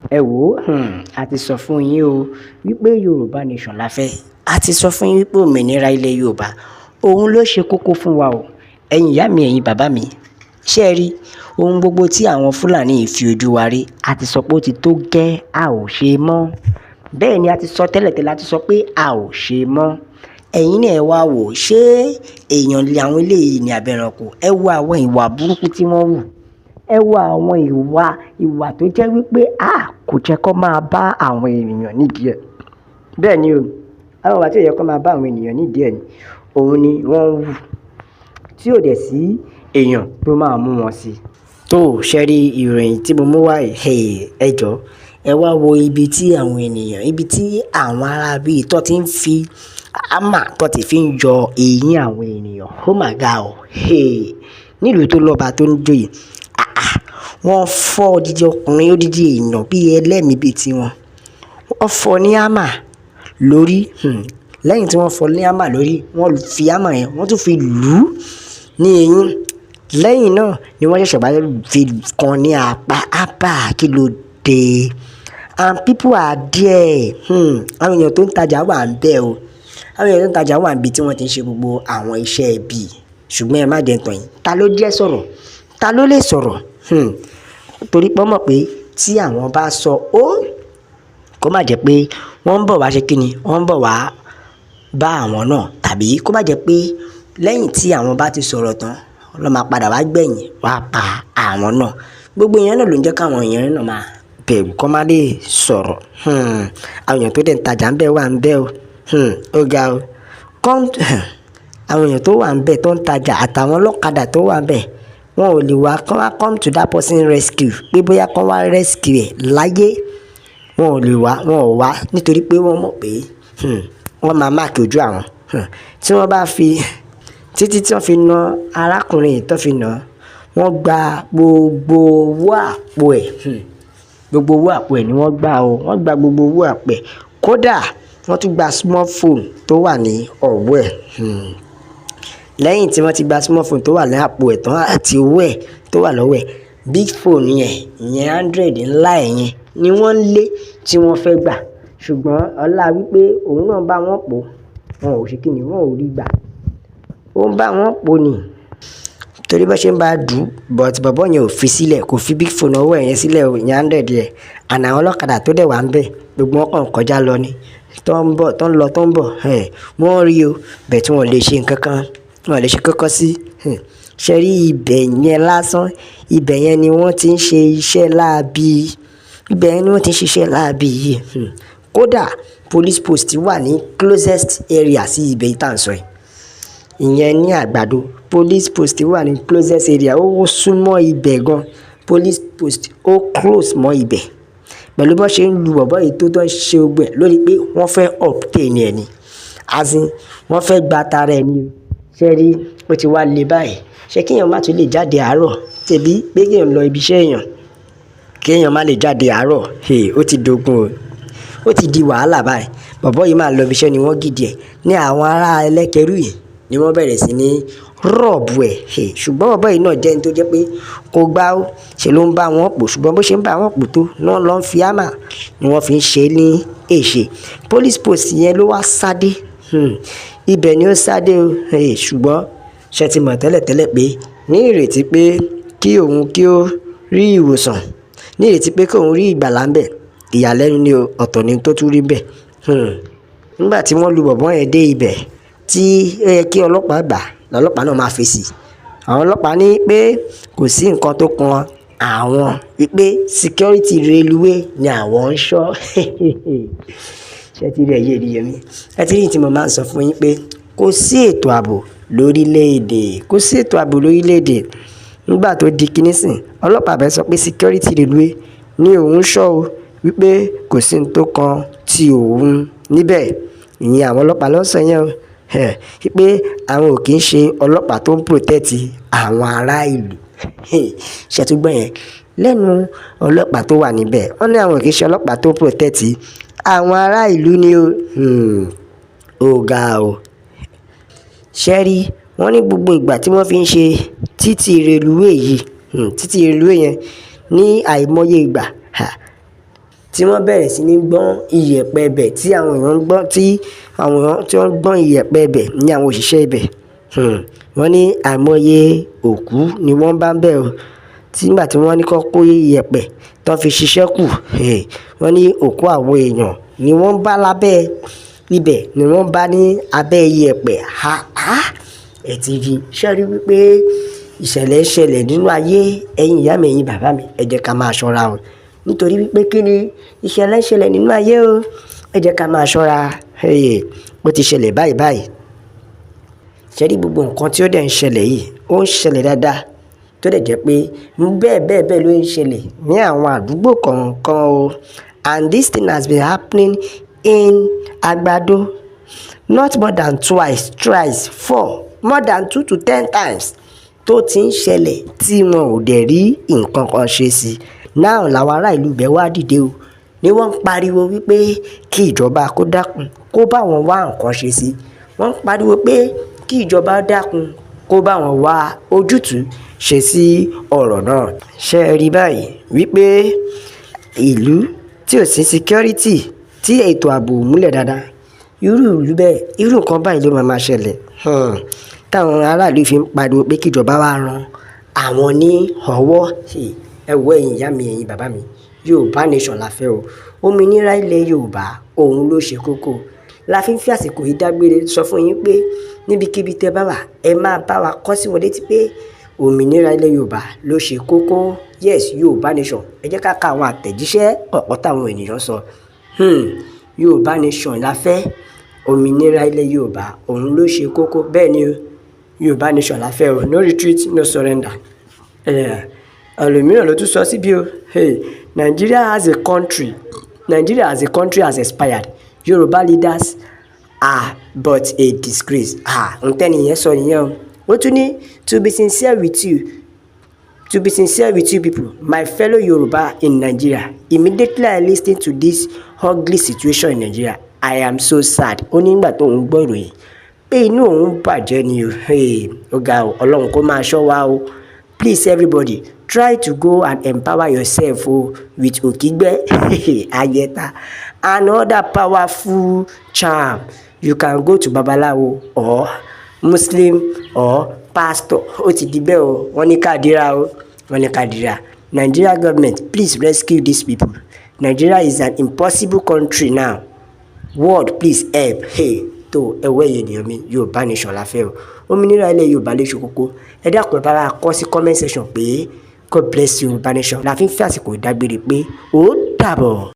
Ẹ wò ó, a ti sọ fún yín o wípé Yorùbá Nation la fẹ́. A ti sọ fún yín wípé òmìnira ilẹ̀ Yorùbá òun ló ṣe kókó fún wa o. Ẹ̀yin ìyá mi, ẹ̀yin bàbá mi, ṣé ẹ rí ohun gbogbo tí àwọn Fúlàní yìí fi ojú wa rí? A ti sọ pé ó ti tó gẹ́, a ò ṣe mọ́. Bẹ́ẹ̀ ni a ti sọ tẹ́lẹ̀tẹ́lẹ̀, a ti sọ pé a ò ṣe mọ́. Ẹ̀yin náà ẹ wá wò, ṣé èèyàn lè àwọn eléyìí ní àbí ẹranko? Ẹ wo àwọn ìwà burúkú tí wọ́n hù. Ẹ wo àwọn ìwà tó jẹ́ wípé a kò jẹ́ kó máa bá àwọn ènìyàn nídìí ẹ̀. Bẹ́ẹ̀ ni o, àwọn ìwà tí ò yẹ kó máa bá àwọn ènìyàn nídìí ẹ̀ ni, òun ni wọ́n ń hù, tí ò dẹ̀ sí èèyàn tó máa mú wọn sí. Tó ṣé rí ìròyìn tí mo mú wá yìí, ẹ jọ, ẹ wá wo ibi tí àwọn ènìyàn, ibi tí àwọn ará bí tó ti ń fi hammer tó ti fi ń yọ eyín àwọn ènìyàn. Oh my God! Hey! Nílùú tó lọ́ba tó ń joyè. Ah ah! Wọ́n fọ́ odidi ọkùnrin, odidi èèyàn bí ẹlẹ́mìí bí tiwọn. Wọ́n fọ́ ní hammer lórí. Lẹ́yìn tí wọ́n fọ́ ní hammer lórí, wọ́n fi hammer yẹn, wọ́n tún fi lù ú ní eyín. Lẹ́yìn náà ni wọ́n ṣẹ̀ṣẹ̀ wá fi kan ní apá. Haba, kí ló dé? And people are there. Àwọn èèyàn tó ń tajà wà níbẹ̀ o. Àwọn èèyàn tó ń tajà wà níbi tí wọ́n ti ń ṣe gbogbo àwọn iṣẹ́ ibi. Ṣùgbọ́n ẹ má jẹ ń tàn yín. Ta ló jẹ́ sọ̀rọ̀? Ta ló lè sọ̀rọ̀? Torí pé wọ́n mọ̀ pé tí àwọn bá sọ ó, kó má jẹ́ pé wọ́n ń bọ̀ wá ṣe kíni, wọ́n ń bọ̀ wá bá àwọn náà, tàbí kó má jẹ́ pé lẹ́yìn tí àwọn bá ti sọ̀rọ̀ tán, lọ́ máa padà wá gbẹ̀yìn wá pa àwọn náà. Gbogbo ìyẹn náà ló ń jẹ́ káwọn èèyàn náà máa bẹ̀rù kó má lè sọ̀rọ̀. Àwọn èèyàn tó dẹ̀ ń tajà ń bẹ̀ wà níbẹ̀ o. Ó ga o. Àwọn èèyàn tó wà níbẹ̀ tó ń tajà àtàwọn ọlọ́kadà tó wà níbẹ̀, wọn ò lè wá kán wá come to that person rescue pé bóyá kán wá rescue ẹ̀ láyé. Wọn ò lè wá, wọn ò wá nítorí pé wọ́n mọ̀ pé wọ́n máa mark ojú àwọn. Tí wọ́n bá fi títí tí wọ́n fi na arákùnrin yìí tó fi nà, wọ́n gba gbogbo owó àpò ẹ̀. Gbogbo owó àpò ẹ̀ ni wọ́n gbà o. Wọ́n gba gbogbo owó àpò ẹ̀. Kódà wọ́n tún gba smartphone tó wà ní ọwọ́ ẹ̀. Lẹ́yìn tí wọ́n ti gba smartphone tó wà ní àpò ẹ̀ tán àti owó ẹ̀ tó wà lọ́wọ́ ẹ̀, big phone yẹn, ìyẹn Android ńlá ẹ̀ yẹn ni wọ́n ń lé tí wọ́n fẹ́ gbà. Ṣùgbọ́n ọlá wípé òun náà bá wọn pò, wọn ò ṣe kíni, wọn ò rí gbà. Ó ń bá wọn pò ni. Torí bó ṣe ń bá dù, but bọ̀bọ́ yẹn ò fi sílẹ̀, kò fi big phone ọwọ́ ẹ̀ yẹn sílẹ̀ o, ìyẹn Android ẹ̀. And àwọn ọlọ́kadà tó dẹ̀ wà níbẹ̀, gbogbo wọn kàn kọjá lọ ni. Tó ń bọ̀, tó ń lọ, tó ń bọ̀, wọ́n rí o, but tí wọ́n ò lè ṣe nǹkan kan, wọ́n ò lè ṣe kankan sí. Ṣé rí ibẹ̀ yẹn lásán? Ibẹ̀ yẹn ni wọ́n ti ń ṣe iṣẹ́ láabi. Ibẹ̀ yẹn ni wọ́n ti ń ṣe iṣẹ́ láabi yìí. Kódà police post wà ní closest area sí ibẹ̀ tí à ń sọ yìí. Ìyẹn ní Àgbàdo. Police post wà ní closest area. Ó súnmọ́ ibẹ̀ gan. Police post ó close mọ́ ibẹ̀. Pẹ̀lú bó ṣe ń lu bọ̀bọ́ yìí tó ń ṣe gbogbo ẹ̀ lórí pé wọ́n fẹ́ obtain ẹ̀ ni. As in, wọ́n fẹ́ gba tara ẹ ni o. Ṣé rí? Ó ti wá le báyìí. Ṣé kí èèyàn má tún lè jáde àárọ̀? Tẹ̀bí pé kí èèyàn lọ ibi iṣẹ́ èèyàn, kí èèyàn má lè jáde àárọ̀. Hey, ó ti dogun o. Ó ti di wàhálà báyìí. Bọ̀bọ́ yìí máa lọ ibi iṣẹ́ ni wọ́n gidi ẹ̀. Ní àwọn ará ẹlẹ́kẹ̀rú yìí ni wọ́n bẹ̀rẹ̀ sí ní rob ẹ̀. Hey, ṣùgbọ́n bọ̀bọ́ yìí náà jẹ́ ẹni tó jẹ́ pé kó gbá ó, ṣe ló ń bá wọn pò. Ṣùgbọ́n bó ṣe ń bá wọn pò tó, náà ló ń fi hammer ni wọ́n fi ń ṣe ní èṣe. Police post yẹn ló wá sá dé. Ibẹ̀ ni ó sá dé o. Hey, ṣùgbọ́n ṣé ti mọ̀ tẹ́lẹ̀tẹ́lẹ̀ pé ní ìrètí pé kí òun kí ó rí ìwòsàn, ní ìrètí pé kí òun rí ìgbàlà ńbẹ̀, ìyàlẹ́nu ni o, ọ̀tọ̀ ni tó tún rí bẹ́ẹ̀. Nígbà tí wọ́n lu bọ̀bọ́ yẹn dé ibẹ̀ tí ó yẹ kí ọlọ́pàá gbà, lọ́lọ́pàá náà máa fèsì. Àwọn ọlọ́pàá ní pé kò sí nǹkan tó kan àwọn, wípé security railway ni àwọn ń ṣọ́. Ṣé tí rí ẹ̀yin ènìyàn mi? Ẹ ti rí tí mo máa ń sọ fún yín pé kò sí ètò ààbò lórílẹ̀ èdè, kò sí ètò ààbò lórílẹ̀ èdè. Nígbà tó di kíní sìn, ọlọ́pàá bẹ́ẹ̀ sọ pé security railway ní òun ń ṣọ́ o, wípé kò sí ohun tó kan ti òun níbẹ̀. Ìyẹn àwọn ọlọ́pàá ló ń sọ yẹn o. Wípé àwọn ò kí ń ṣe ọlọ́pàá tó ń protect àwọn ará ìlú. Ṣé ẹ tún gbọ́ yẹn? Lẹ́nu ọlọ́pàá tó wà níbẹ̀, wọ́n ní àwọn ò kí ń ṣe ọlọ́pàá tó ń protect àwọn ará ìlú ni o. Ó ga o. Ṣé rí? Wọ́n ní gbogbo ìgbà tí wọ́n fi ń ṣe títì railway yìí, títì railway yẹn ní àìmọye ìgbà. Tí wọ́n bẹ̀rẹ̀ sí ní gbọ́n iyẹ̀pẹ̀ ibẹ̀, tí àwọn èèyàn ń gbọ́n, tí àwọn èèyàn tí wọ́n ń gbọ́n iyẹ̀pẹ̀ ibẹ̀ ní àwọn òṣìṣẹ́ ibẹ̀. Wọ́n ní àìmọye òkú ni wọ́n bá níbẹ̀ o. Tí nígbà tí wọ́n ní kó kó iyẹ̀pẹ̀ tó fi ṣiṣẹ́ kù, wọ́n ní òkú àwọn èèyàn ni wọ́n bá lábẹ́ ibẹ̀, ni wọ́n bá ní abẹ́ iyẹ̀pẹ̀. Ha ha! Ẹ ti rí, ṣé ẹ rí wípé ìṣẹ̀lẹ̀ ń ṣẹlẹ̀ nínú ayé? Ẹ̀yin ìyá mi, ẹ̀yin bàbá mi, ẹ jẹ́ ká máa ṣọ́ra o. Nítorí wípé kí ni? Ìṣẹ̀lẹ̀ ń ṣẹlẹ̀ nínú ayé o. Ẹ jẹ́ ká máa ṣọ́ra. Ó ti ṣẹlẹ̀ báyìí báyìí. Ṣé rí gbogbo nǹkan tí ó dẹ̀ ń ṣẹlẹ̀ yìí, ó ń ṣẹlẹ̀ dáadáa. Tó dẹ̀ jẹ́ pé bẹ́ẹ̀ bẹ́ẹ̀ bẹ́ẹ̀ ló ń ṣẹlẹ̀ ní àwọn àdúgbò kọ̀ọ̀kan o. And this thing has been happening in Agbado not more than twice, thrice, four, more than 2 to 10 times tó ti ń ṣẹlẹ̀ tí wọn ò dẹ̀ rí nǹkan kan ṣe sí i. Now làwọn ará ìlú ibẹ̀ wá dìde o, ní wọ́n ń pariwo wípé kí ìjọba kó dákun, kó bá wọn wá nǹkan ṣe sí i. Wọ́n ń pariwo pé kí ìjọba dákun, kó bá wọn wá ojútùú ṣe sí ọ̀rọ̀ náà. Ṣé ẹ rí báyìí wípé ìlú tí ò sí security, tí ètò ààbò ò múlẹ̀ dáadáa, irú ìlú bẹ́ẹ̀, irú nǹkan báyìí ló máa máa ṣẹlẹ̀. Táwọn aráàlú fi ń pariwo pé kí ìjọba wá ran àwọn ní ọwọ́. Ẹ wo, ẹ̀yin ìyá mi, ẹ̀yin bàbá mi, Yorùbá nation la fẹ́ o. Òmìnira ilẹ̀ Yorùbá, òun ló ṣe kókó. La fi ń fi àsìkò yìí dágbére sọ fún yín pé níbikíbi tẹ́ bá wà, ẹ máa bá wa kọ sí wọn létí pé òmìnira ilẹ̀ Yorùbá ló ṣe kókó. Yes, Yorùbá nation. Ẹ jẹ́ ká ka àwọn àtẹ̀jíṣẹ́ kọ̀ọ̀kan táwọn ènìyàn sọ. Yorùbá nation la fẹ́. Òmìnira ilẹ̀ Yorùbá, òun ló ṣe kókó. Bẹ́ẹ̀ ni o, Yorùbá nation la fẹ́ o. No retreat, no surrender. Ẹlòmíràn ló tún sọ síbí o. Hey, Nigeria as a country has expired. Yoruba leaders are but a disgrace. Ah, ohun tẹ́ni yẹn sọ nìyẹn o. Ó tún ní, To be sincere with you people, my fellow Yoruba in Nigeria, immediately I listen to this ugly situation in Nigeria, I am so sad. Ó ní nígbà tó ń gbọ́ ìròyìn pé inú òun bàjẹ́ ni o. Hey, ó ga o, Ọlọ́run kó máa ṣọ́ wa o. Please, everybody, try to go and empower yourself o with òkígbẹ́, ayẹta and other powerful charm. You can go to babalawo or Muslim or pastor. Ó ti di bẹ́ẹ̀ o, wọ́n ní ká dira o, wọ́n ní ká dira. Nigeria government, please rescue these people. Nigeria is an impossible country now. World, please help. Hey, tó ẹwọ́, ẹ̀yin ènìyàn mi, Yorùbá nation la fẹ́ o. Òmìnira ilẹ̀ Yorùbá lè ṣe kókó. Ẹ dákun, ẹ bá wa kọ sí comment section pé God bless Yorùbá nation. La fi ń fi àsìkò ìdágbére pé ó dàbọ̀.